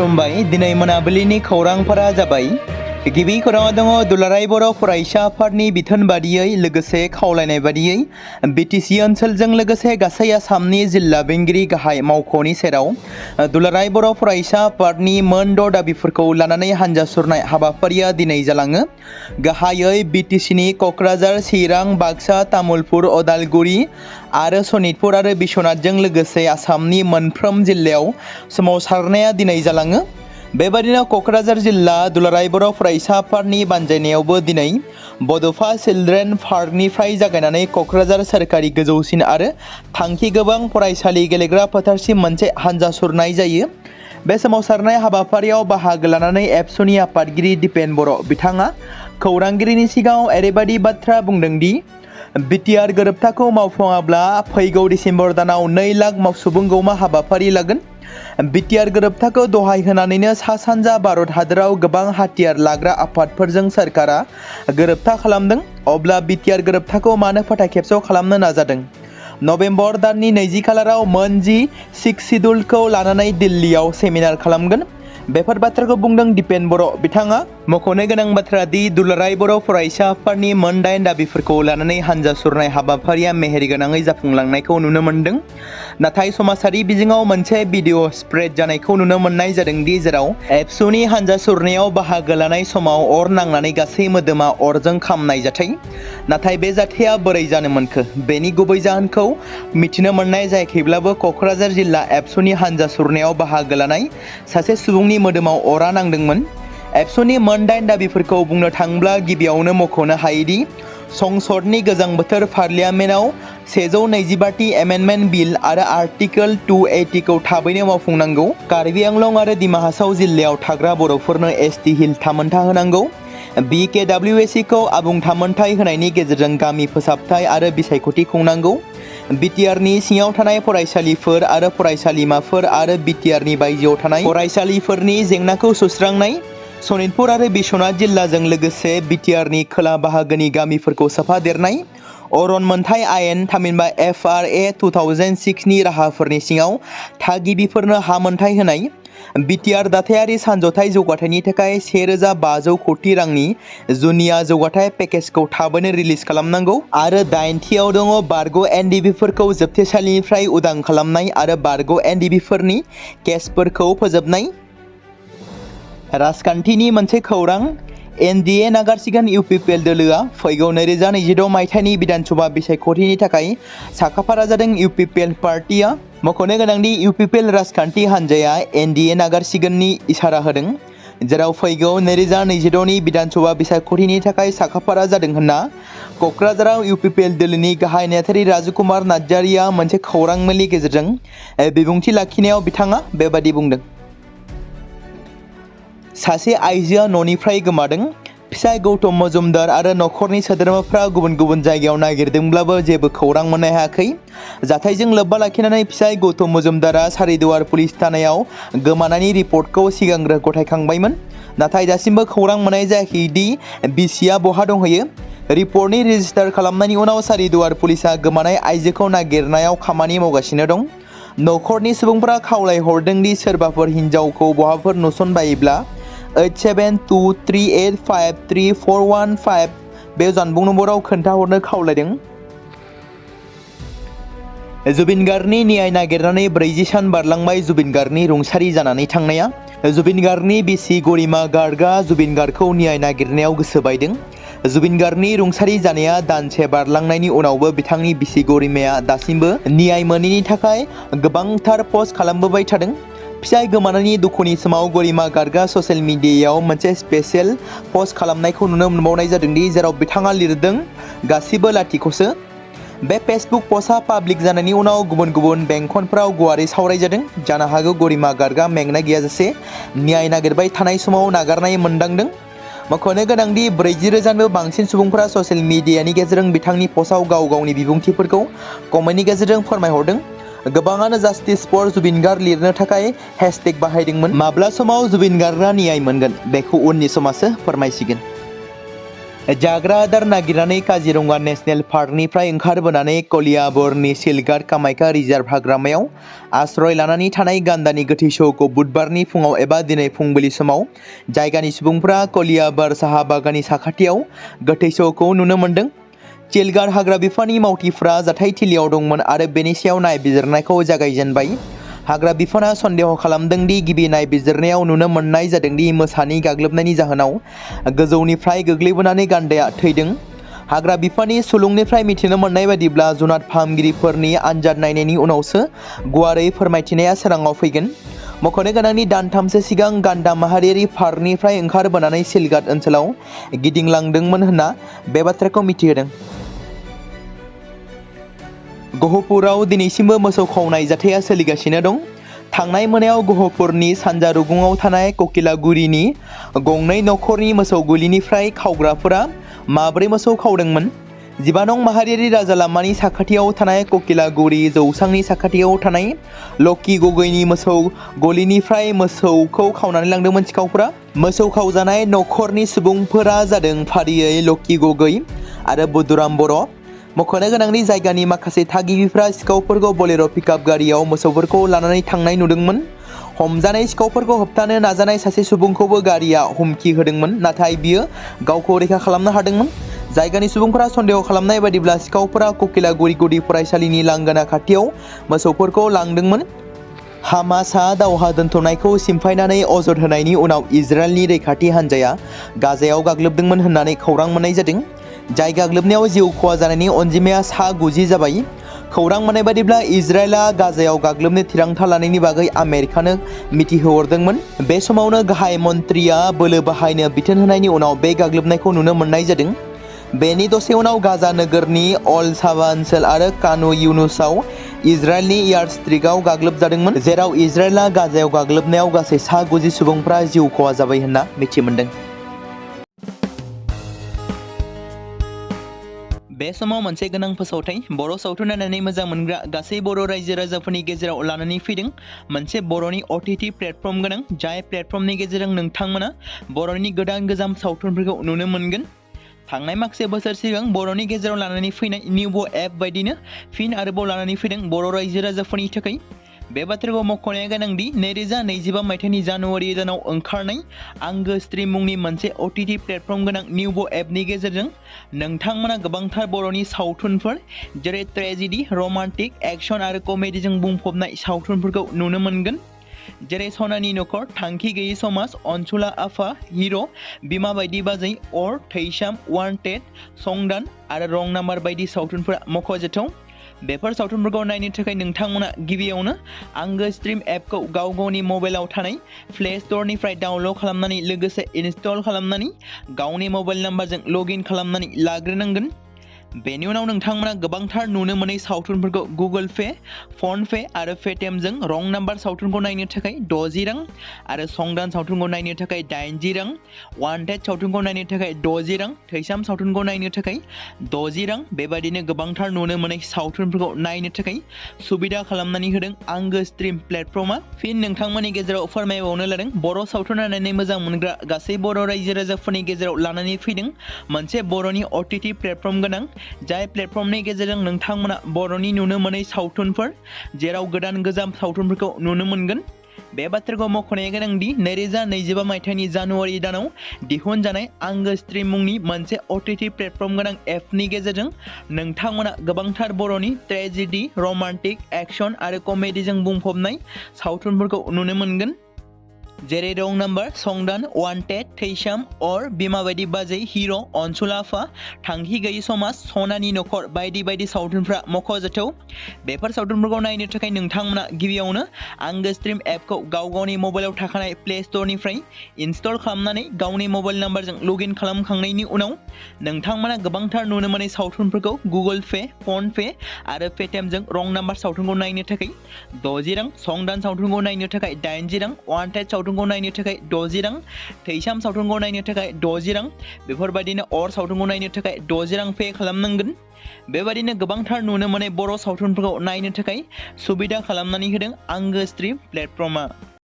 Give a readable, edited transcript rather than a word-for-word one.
खुलुमबाय दिनै मोनाबिलिनि खौरांफोरा जाबाय गिबि खौराङाव दङ दुलाराय बर' फरायसा आफादनि बिथोन बादियै लोगोसे खावलायनाय बादियै बिटिसि ओनसोलजों लोगोसे गासै आसामनि जिल्ला बेंगिरि गाहाय मावख'नि सेराव दुलाराय बर' फरायसा आफादनि मोन 6 दाबिफोरखौ लानानै हानजा सुरनाय हाबाफारिया दिनै जालाङो। गाहायै बिटिसिनि क'क्राझार, चिरां, बाक्सा, तामुलपुर, अदालगुरि आरो सनितपुर आरो बिश्वनाथजों लोगोसे आसामनि मोनफ्रोम जिल्लायाव सोमावसारनाया दिनै जालाङो। बेबादिनो क'क्राझार जिल्ला दुलाराय बर' फरायसा आफादनि बानजायनायावबो दिनै बड'फा चिल्ड्रेन पार्कनिफ्राय जागायनानै क'क्राझार सोरखारि गोजौसिन आरो थांखि गोबां फरायसालि गेलेग्रा फोथारसिम मोनसे हानजा सुरनाय जायो। बे सोमावसारनाय हाबाफारियाव बाहागो लानानै एबसुनि आफादगिरि दिपेन बर' बिथाङा खौरांगिरिनि सिगाङाव ओरैबायदि बाथ्रा बुंदों दि बिटिआर गोरोबथाखौ मावफुङाब्ला फैगौ डिसेम्बर दानाव 2 लाख सुबुं गौमा हाबाफारि लागोन। बिटिआर गोरोबथाखौ दहाय होनानैनो सा सानजा भारत हादराव गोबां हाथियार लाग्रा आफादफोरजों सोरखारा गोरोबथा खालामदों। अब्ला बिटिआर गोरोबथाखौ मानो फोथायखेबस' खालामनो नाजादों? नभेम्बर दाननि 20 खालाराव मोन 6 सिडुलखौ लानानै दिल्लीयाव सेमिनार खालामगोन। बेफोर बाथ्राखौ बुंदों दिपेन बर' बिथाङा। मख'नो गोनां बाथ्रा दि दुलाराय बर' फरायसा आफादनि मोन 8 दाबिफोरखौ लानानै हानजा सुरनाय हाबाफारिया मेहेरगोनाङै जाफुंलांनायखौ नुनो मोन्दों। नाथाय समाजारि बिजोङाव मोनसे भिडिअ' स्प्रेड जानायखौ नुनो मोननाय जादों दि जेराव एबसुनि हानजा सुरनायाव बाहागो लानाय समाव अर नांनानै गासै मोदोमा अरजों खामनाय जाथाय। नाथाय बे जाथाया बोरै जानो मोनखो? बेनि गुबै जाहोनखौ मिथिनो मोननाय जायाखैब्लाबो क'क्राझार जिल्ला एबसुनि हानजा सुरनायाव बाहागो लानाय सासे सुबुंनि मोदोमाव अरा नांदोंमोन। एबसुनि मोन 8 दाबिफोरखौ बुंनो थाङोब्ला गिबियावनो मख'नो हायोदि संसदनि गोजां बोथोर पार्लियामेन्टआव 125 एमेन्डमेन्ट बिल आरो आर्टिकोल 280 खौ थाबैनो मावफुंनांगौ। कार्बि आंलं आरो दिमा हासाव जिल्लायाव थाग्रा बर'फोरनो एसटि हिल थामोनथा होनांगौ। BKWSC खौ आबुं थामोनथाय होनायनि गेजेरजों गामि फोसाबथाय आरो बिसायख'थि खुंनांगौ। बिटिआरनि सिङाव थानाय फरायसालिफोर आरो फरायसालिमाफोर आरो बिटिआरनि बायजोआव थानाय फरायसालिफोरनि जेंनाखौ सुस्रांनाय। सनितपुर आरो बिश्वनाथ जिल्लाजों लोगोसे बिटिआरनि खोला बाहागोनि गामिफोरखौ सोफादेरनाय। अरन मोनथाय आयेन थामहिनबा FRA 2006 नि राहाफोरनि सिङाव थागिबिफोरनो हा मोनथाय होनाय। बिटिआर दाथायारि सानज'थाय जौगाथायनि थाखाय 1500 कोटि रांनि जुनिया जौगाथाय पेकेजखौ थाबैनो रिलिज खालामनांगौ। आरो 8थियाव दङ बारग' एनडिबिफोरखौ जोबथेसालिनिफ्राय उदां खालामनाय आरो बारग' एनडिबिफोरनि केसफोरखौ फोजोबनाय। राजखान्थिनि मोनसे खौरां। एनडिए नागारसिगोन इउपिपिएल दोलोआ फैगौ 2026 मायथाइनि बिधानसभा बिसायख'थिनि थाखाय साखाफारा जादों इउपिपिएल पार्टिया। मख'नो गोनांदि इउपिपिएल राजखान्थि हान्जाया एनडिए नागारसिगोननि इसारा होदों, जेराव फैगौ 2026 नि बिधानसभा बिसायख'थिनि थाखाय साखाफारा जादों होनना क'क्राझाराव इउपिपिएल दोलोनि गाहाय नेहाथारि राजकुमार नार्जारिया मोनसे खौरां मेलनि गेजेरजों बिबुंथि लाखिनायाव बिथाङा बेबादि बुंदों। सासे आइजोआ न'निफ्राय गोमादों। फिसाय गौतम मजुमदार आरो नखरनि सोद्रोमाफ्रा गुबुन गुबुन जायगायाव नागिरदोंब्लाबो जेबो खौरां मोननो हायाखै। जाथायजों लोब्बा लाखिनानै फिसाय गौतम मजुमदारा सारिदुवार पुलिस थानायाव गोमानायनि रिपर्टखौ सिगांग्रो गथायखांबायमोन। नाथाय दासिमबो खौरां मोननाय जायाखै दि बिसिया बहा दंहैयो। रिपर्टनि रेजिस्टार खालामनायनि उनाव सारिदुवार पुलिसआ गोमानाय आइजोखौ नागिरनायाव खामानि मावगासिनो दं। नखरनि सुबुंफोरा खावलायहरदों दि सोरबाफोर हिन्जावखौ बहाफोर नुसनबायोब्ला 8723853415 बे जानबुं नम्बराव खोन्थाहरनो खावलायदों। जुबिन गार्गनि न्याय नागिरनानै 40 सान बारलांबाय। जुबिन गार्गनि रुंसारि जानानै थांनाया। जुबिन गार्गनि बिसि गरिमा गार्गआ जुबिन गार्गखौ न्याय नागिरनायाव गोसो बायदों। जुबिन गार्गनि रुंसारि जानाया दानसे बारलांनायनि उनावबो बिथांनि बिसि गरिमाया दासिमबो न्याय मोनैनि थाखाय गोबांथार पस्ट खालामबोबाय थादों। फिसाय गोमानायनि दुखुनि समाव गरिमा गार्गआ ससियेल मिडियायाव मोनसे स्पेशेल पस्ट खालामनायखौ नुनो मोनबावनाय जादोंदि जेराव बिथाङा लिरदों गासिबो लाथिख'सो। बे फेसबुक पस्टआ पाब्लिक जानायनि उनाव गुबुन गुबुन बेंखनफोराव गुवारै सावरायजादों। जानो हागौ गरिमा गार्गआ मेंनाय गैयाजासे न्याय नागिरबाय थानाय समाव नागारनाय मोनदांदों। मख'नो गोनांदि 40,000निबो बांसिन सुबुंफोरा ससियेल मिडियानि गेजेरजों बिथांनि पस्टआव गाव गावनि बिबुंथिफोरखौ कमेन्टनि गेजेरजों फोरमायहरदों। गोबाङानो जास्टिस फर जुबिन गार्ग लिरनो थाखाय हेशटेग बाहायदोंमोन। माब्ला समाव जुबिन गार्गआ न्याय मोनगोन बेखौ उननि समासो फोरमायसिगोन। जाग्रा आदार नागिरनानै काजिरंगा नेशनेल पार्कनिफ्राय ओंखारबोनानै कलियाबरनि सिलगाट कामाख्या रिजार्भ हाग्रामायाव आश्रय लानानै थानाय गान्दानि गोथै सह'खौ बुधबारनि फुङाव एबा दिनै फुंबिलि समाव जायगानि सुबुंफोरा कलियाबर साहा बागाननि साखाथियाव गोथै सह'खौ नुनो मोन्दों। सिलगाट हाग्रा बिफाननि मावथिफोरा जाथायथिलियाव दंमोन आरो बेनि सायाव नायबिजिरनायखौ जागायजेनबाय। हाग्रा बिफाना सन्देह खालामदों दि गिबि नायबिजिरनायाव नुनो मोननाय जादों दि मोसानि गाग्लोबनायनि जाहोनाव गोजौनिफ्राय गोग्लैबोनानै गान्दाया थैदों। हाग्रा बिफाननि सुलुंनिफ्राय मिथिनो मोननाय बायदिब्ला जुनार फाहामगिरिफोरनि आनजाद नायनायनि उनावसो गुवारै फोरमायथिनाया सोराङाव फैगोन। मख'नो गोनांनि दानथामसो सिगां गान्दा माहारियारि पार्कनिफ्राय ओंखारबोनानै सिलगाट ओनसोलाव गिदिंलांदोंमोन होनना बे बाथ्राखौ मिथिहोदों। गहपुराव दिनैसिमबो मोसौ खावनाय जाथाया सोलिगासिनो दं। थांनाय मोनायाव गहपुरनि सानजा रुगुङाव थानाय ककिलागुरिनि गंनै नखरनि मोसौ गलिनिफ्राय खावग्राफोरा माब्रै मोसौ खावदोंमोन। 12 नं माहारियारि राजा लामानि साखाथियाव थानाय ककिलागुरि जौसांनि साखाथियाव थानाय लकी गगैनि मोसौ गलिनिफ्राय मोसौखौ खावनानै लांदोंमोन सिखावफोरा। मोसौ खावजानाय नखरनि सुबुंफोरा जादों फारियै लकी गगै आरो बुदुराम बर'। मख'नो गोनांनि जायगानि माखासे थागिबिफ्रा सिखावफोरखौ बलेर' पिकआप गारियाव मोसौफोरखौ लानानै थांनाय नुदोंमोन। हमजानाय सिखावफोरखौ होबथानो नाजानाय सासे सुबुंखौबो गारिया हुमखि होदोंमोन, नाथाय बियो गावखौ रैखा खालामनो हादोंमोन। जायगानि सुबुंफोरा सन्देह खालामनाय बायदिब्ला सिखावफोरा ककिलागुरि गुदि फरायसालिनि लांगोना खाथियाव मोसौफोरखौ लांदोंमोन। हामासआ दावहा दोनथ'नायखौ सिमफायनानै अजद होनायनि उनाव इजराइलनि रैखाथि हान्जाया गाजायाव गाग्लोबदोंमोन होननानै खौरां मोननाय जादों। जाय गाग्लोबनायाव जिउ खहा जानायनि अनजिमाया 90 जाबाय। खौरां मोननाय बादिब्ला इजराइलआ गाजायाव गाग्लोबनो थिरांथा लानायनि बागै आमेरिकानो मिथिहोहरदोंमोन। बे समावनो गाहाय मन्थ्रिया बोलो बाहायनो बिथोन होनायनि उनाव बे गाग्लोबनायखौ नुनो मोननाय जादों। बेनि दसे उनाव गाजा नोगोरनि अल साबा ओनसोल आरो कानु युनुसआव इजराइलनि एयार स्ट्रिकआव गाग्लोबजादोंमोन, जेराव इजराइलआ गाजायाव गाग्लोबनायाव गासै 90 सुबुंफ्रा जिउ खहा जाबाय होनना मिथिमोनदों। बे समाव मोनसे गोनां फोसावथाय बर' सावथुन नायनानै मोजां मोनग्रा गासै बर' रायजो राजाफोरनि गेजेराव लानानै फैदों मोनसे बर'नि OTT प्लेटफर्म गोनां, जाय प्लेटफर्मनि गेजेरजों नोंथांमोना बर'नि गोदान गोजाम सावथुनफोरखौ नुनो मोनगोन। थांनाय माखासे बोसोर सिगां बर'नि गेजेराव लानानै फैनाय निउबो एप बायदिनो फिन आरोबाव लानानै फैदों बर' रायजो राजाफोरनि थाखाय। बे बाथ्राखौ मख'नाया गोनांदि 2025 मायथाइनि जानुवारि दानाव ओंखारनाय आंगो स्ट्रिम मुंनि मोनसे OTT प्लेटफर्म गोनां निउबो एपनि गेजेरजों नोंथांमोना गोबांथार बर'नि सावथुनफोर जेरै ट्रेजेडि, रमान्टिक, एक्शन आरो कमेडिजों बुंफबनाय सावथुनफोरखौ नुनो मोनगोन। जेरै सनानि नखर, थांखि गैयै समाज, अनसुला आफा, हिर', बिमा बायदि बाजै, अर, थैसाम, वान्टेड, संदान आरो रं नाम्बार बायदि सावथुनफोरा मख'जाथाव। बेफोर सावथुनफोरखौ नायनो थाखाय नोंथांमोना गिबियावनो आंगो स्ट्रिम एपखौ गाव गावनि मबाइलाव थानाय प्ले स्ट'रनिफ्राय डाउनल'ड खालामनानै लोगोसे इनस्टल खालामनानै गावनि मबाइल नाम्बारजों लगइन खालामनानै लाग्रोनांगोन। बेनि उनाव नोंथांमोना गोबांथार नुनो मोनै सावथुनफोरखौ गुगोल पे, फन पे आरो पेटिएमजों रं नाम्बार सावथुनखौ नायनो थाखाय 60 रां आरो संदान सावथुनखौ नायनो थाखाय 80 रां, वान्टेड सावथुनखौ नायनो थाखाय 60 रां, थैसाम सावथुनखौ नायनो थाखाय 60 रां, बेबादिनो गोबांथार नुनो मोनै सावथुनफोरखौ नायनो थाखाय सुबिदा खालामनानै होदों आंगो स्ट्रिम प्लेटफर्मआ। फिन नोंथांमोननि गेजेराव फोरमायबावनो लादों बर' सावथुन नायनानै मोजां मोनग्रा गासै बर' रायजो राजाफोरनि गेजेराव लानानै फैदों मोनसे बर'नि OTT प्लेटफर्म गोनां, जाय प्लेटफर्मनि गेजेरजों नोंथांमोना बर'नि नुनो मोनै सावथुनफोर जेराव गोदान गोजाम सावथुनफोरखौ नुनो मोनगोन। बे बाथ्राखौ मख'नाया गोनांदि 2025 मायथाइनि जानुवारि दानाव दिहुनजानाय आंगो स्ट्रिम मुंनि मोनसे OTT प्लेटफर्म गोनां एपनि गेजेरजों नोंथांमोना गोबांथार बर'नि ट्रेजेडि, रमान्टिक, एक्शन आरो कमेडिजों बुंफबनाय सावथुनफोरखौ नुनो मोनगोन। जेरै रं नाम्बार, संदान, वान्टेड, थैसाम, अर, बिमा बायदि बाजै, हिर', अनसुला आफा, थांखि गैयै समाज, सनानि नखर बायदि बायदि सावथुनफ्रा मख'जाथाव। बेफोर सावथुनफोरखौ नायनो थाखाय नोंथांमोना गिबियावनो आंगो स्ट्रिम एपखौ गाव गावनि मबाइलाव थाखानाय प्ले स्ट'रनिफ्राय इनस्टल खालामनानै गावनि मबाइल नाम्बारजों लगइन खालामखांनायनि उनाव नोंथांमोना गोबांथार नुनो मोनै सावथुनफोरखौ गुगोल पे, फन पे आरो पेटिएमजों रं नाम्बार सावथुनखौ नायनो थाखाय 60 रां, संदान सावथुनखौ नायनो थाखाय 80 रां, वान्टेड सावथुनखौ नायनो थाखाय 60 रां, थैसाम सावथुनखौ नायनो थाखाय 60 रां, बेफोरबायदिनो अर सावथुनखौ नायनो थाखाय 60 रां पे खालामनांगोन। बेबायदिनो गोबांथार नुनो मोनै बर' सावथुनफोरखौ नायनो थाखाय सुबिदा खालामनानै होदों आंगो स्ट्रिम प्लेटफर्मआ।